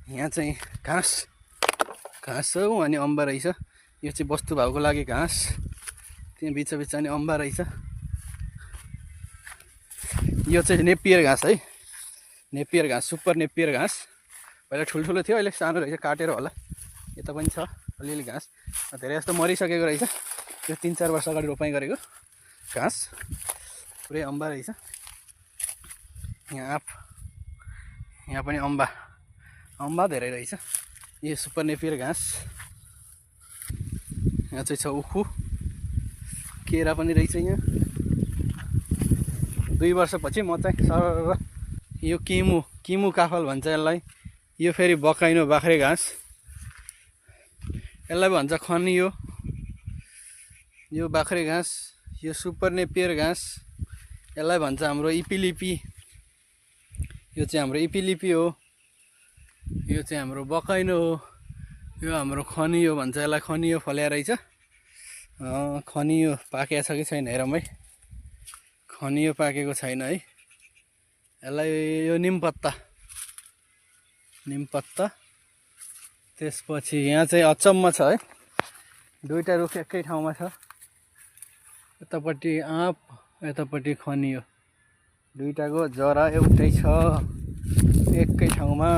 यहाँ चाहिँ घाँस हो अनि अम्बा रहेछ। यो चाहिँ वस्तु भाउको लागि घाँस। त्यहाँ बिच अनि अम्बा रहेछ। यो चाहिँ नेपियर घाँस है, नेपियर घाँस, सुपर नेपियर घाँस। पहिला ठुल्ठुलो थियो, अहिले सानो रहेछ, काटेर होला। यता पनि छ अलिअलि घाँस, धेरै जस्तो मरिसकेको रहेछ। यो 3-4 वर्ष अगाडि रोपाइँ गरेको घाँस, पुरै अम्बा रहेछ। यहाँ पनि अम्बा धेरै रहेछ। यो सुपर नेपियर घाँस। यहाँ चाहिँ छ उखु, केरा पनि रहेछ। यहाँ 2 वर्षपछि म चाहिँ सर यो किमु काफल भन्छ यसलाई। यो फेरि बकाइनो बाख्रे घाँस, यसलाई भन्छ खनियो। यो बाख्रे घाँस, यो सुपर नेपियर घाँस, यसलाई भन्छ हाम्रो इपिलिपी। यो चाहिँ हाम्रो इपिलिपी हो। यो चाहिँ हाम्रो बकाइनो हो। यो हाम्रो खनियो भन्छ यसलाई, खनियो फल्या रहेछ। खनियो पाकेको छ कि छैन हेरौँ है। खनियो पाकेको छैन है। यसलाई यो निमपत्ता। त्यसपछि यहाँ चाहिँ अचम्म छ है, 2टा रुख एकै ठाउँमा छ। यतापट्टि आँप, यतापट्टि खनियो, 2टाको जरा एउटै छ एकै ठाउँमा।